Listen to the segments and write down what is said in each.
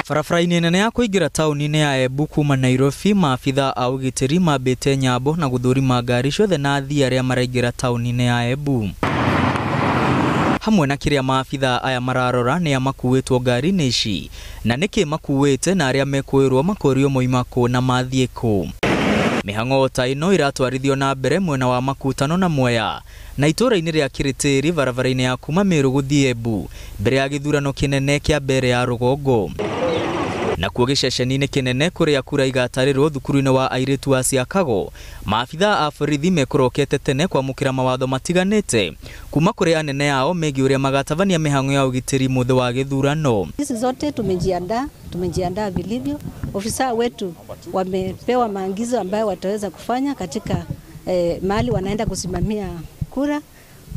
Barabara-inĩ nene ya kũingĩra taũni-inĩ ya Embu kuma Nairobi, maabitha a ũgitĩri mambĩte nyambo na gũthũrima ngari ciothe na athii arĩa maraingĩra taũni-inĩ ya Embu. Hamwe na kĩrĩa maabitha aya mararora nĩ a makuĩtwo ngari-inĩ ici na nĩkĩ makuĩte na arĩa mekũĩrwo makorio moima kũ na mathiĩ kũ. Mĩhang'o ta ĩno ĩratwarithio na mbere mwena wa Makutano na Mwea na itũũra-inĩ rĩa Kĩrĩtĩri barabara-inĩ ya kuma Meru gũthiĩ Embu mbere ya gĩthurano kĩnene kĩa mbere ya rũgongo. Nakuo gĩceceni-inĩ kĩnene kũrĩa kura igatarĩrwo thukuru-inĩ wa airĩtu a Ciakago, maabitha a borithi mekũrokete tene kwamũkĩra mawatho matiganĩte kuma kũrĩ anene ao megiĩ ũrĩa magatabania mĩhang'o ya ũgitĩri mũthĩ wa gĩthurano. Sisi zote tumejiandaa vilivyo. Ofisa wetu wamepewa maagizo ambayo wataweza kufanya katika mahali wanaenda kusimamia kura.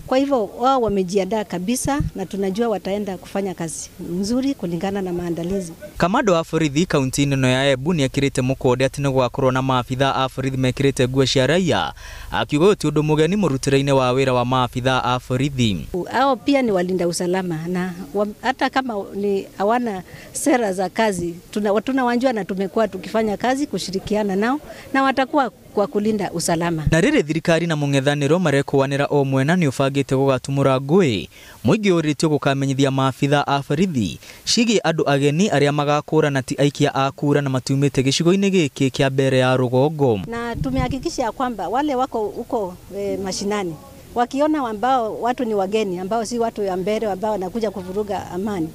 Kwa hivyo wao wamejiandaa kabisa na tunajua wataenda kufanya kazi nzuri kulingana na maandalizi. Kamando wa borithi kaunti-inĩ ĩno ya Embu nĩekĩrĩte mũkonde atĩ nĩgũgakorwo na maabitha a borithi mekĩrĩte nguo cia raia, akiuga ũyũ ti ũndũ mũgeni mũrutĩre-inĩ wa wĩra wa maabitha a borithi. Hao pia ni walinda usalama na hata kama ni hawana sera za kazi tunawajua na tumekuwa tukifanya kazi kushirikiana nao na watakuwa kwa kulinda usalama. Na rĩrĩ thirikari na mũng'ethanĩro marekũanĩra o mwena nĩ ũbangĩte gũgatumũra ngũĩ mũingĩ ũrĩtio gũkamenyithia maabitha a borithi ciĩgiĩ andũ ageni arĩa magakũrana ti aikia a kura na matiumĩte gĩcigo-inĩ gĩkĩ kĩa mbere ya rũgongo. Na tumehakikisha kwamba wale wako huko mashinani wakiona ambao watu ni wageni ambao si watu ya mbele ambao wanakuja kuvuruga amani,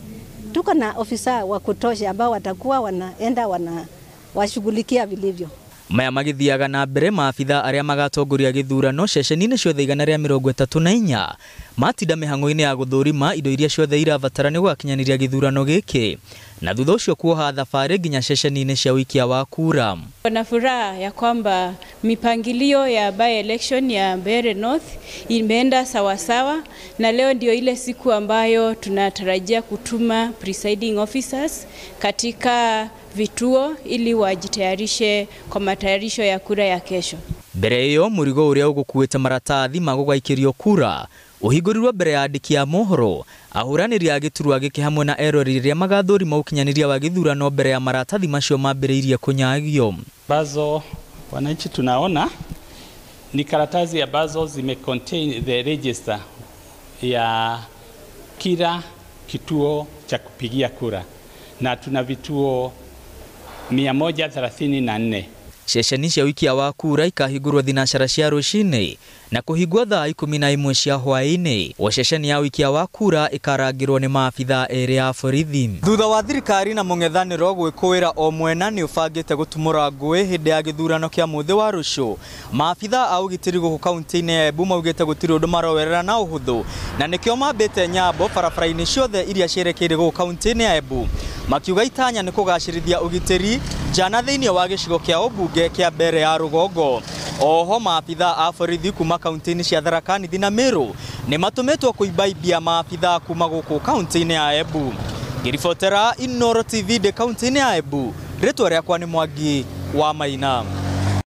tuko na ofisa wa kutosha ambao watakuwa wanaenda wanawashughulikia vilivyo. Maya magĩthiaga na mbere maabitha arĩa magatongoria gĩthurano ceceni-inĩ ciothe 134 matinda mĩhang'o-inĩ ya gũthũrima indo iria ciothe irabatara nĩ gũgakinyanĩria gĩthurano gĩkĩ na thutha ũcio kuoha thabarĩ nginya ceceni-inĩ cia ũikia wa kura. Kuna furaha ya kwamba mipangilio ya by election ya Mbeere North imeenda sawasawa na leo ndio ile siku ambayo tunatarajia kutuma presiding officers katika vituo ili wajitayarishe kwa matayarisho ya kura ya kesho. Mbere ĩyo mũrigo ũrĩa ũgũkuĩte maratathi ma gũgaikĩrio kura ũhingũrirwo mbere ya andĩki a mohoro ahũranĩri a gĩturwa gĩkĩ hamwe na eroreri arĩa magathũrima ũkinyanĩria wa gĩthurano mbere ya maratathi macio mambĩrĩirie kũnyagio. Ambazo wananchi tunaona ni karatasi ambazo zime contain the register ya kila kituo cha kupigia kura na tuna vituo 134. Ceceni cia ũikia wa kura ikahingũrwo thinacara cia rũcinĩ na kũhingwo thaa 11 cia hwaĩ-inĩ. O ceceni ya ũikia wa kura ĩkarangĩrwo nĩ maabitha erĩ a borithi. Thutha wa thirikari na mũng'ethanĩro gwĩkũĩra o mwena nĩ ũbangĩte gũtumũra ngũĩ hĩndĩ ya gĩthurano kĩa mũthĩ wa rũciũ, maabitha a ũgitĩri gũkũ kaunti-inĩ ya Embu maugĩte gũtirĩ ũndũ marowerera na ũhũthũ na nĩkĩo mambĩte nyambo barabara-inĩ ciothe iria cierekeire gũkũ kaunti-inĩ ya Embu, makiuga itanya nĩ kũgacĩrithia ũgitĩri jana thĩinĩ wa gĩcigo kĩa ũmbunge kĩa mbere ya rũgongo. Oho maabitha a borithi kuma kaunti-inĩ cia Tharaka Nithi na Meru nĩ matũmĩtwo kũimbaibia maabitha kuma gũkũ kaunti-inĩ ya Embu. Ngĩribotera Inooro TV ndĩ kaunti-inĩ ya Embu, rĩtwa rĩakwa nĩ Mwangi wa Maina.